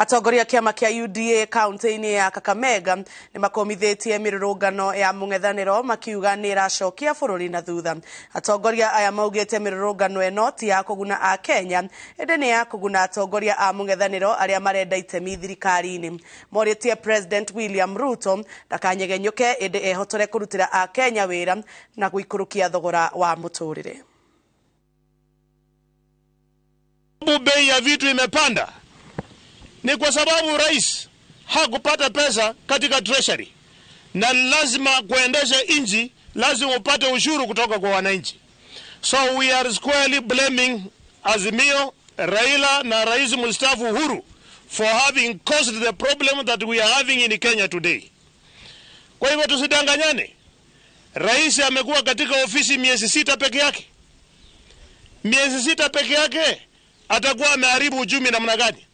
Atongoria a kĩama kĩa UDA kaunti-inĩ ya Kakamega nĩ makomithĩtie mĩrũrũngano ya mũng'ethanĩro makiuga nĩ ĩracokia bũrũri na thutha. Atongoria aya maugĩte mĩrũrũngano ĩno ti ya kũguna Akenya ĩndĩ nĩ ya kũguna atongoria a mũng'ethanĩro arĩa marenda itemi thirikari-inĩ. Morĩtie President William Ruto ndakanyegenyũke ĩndĩ ehotore kũrutĩra Akenya wĩra na gũikũrũkia thogora wa mũtũrĩre. Bei ya vitu imepanda ni kwa sababu rais hakupata pesa katika treasury, na lazima kuendesha nchi, lazima upate ushuru kutoka kwa wananchi. So we are squarely blaming Azimio, Raila na Rais mstaafu Uhuru for having caused the problem that we are having in Kenya today. Kwa hivyo tusidanganyane. Rais amekuwa katika ofisi miezi 6 peke yake. Miezi 6 peke yake atakuwa ameharibu uchumi namna gani?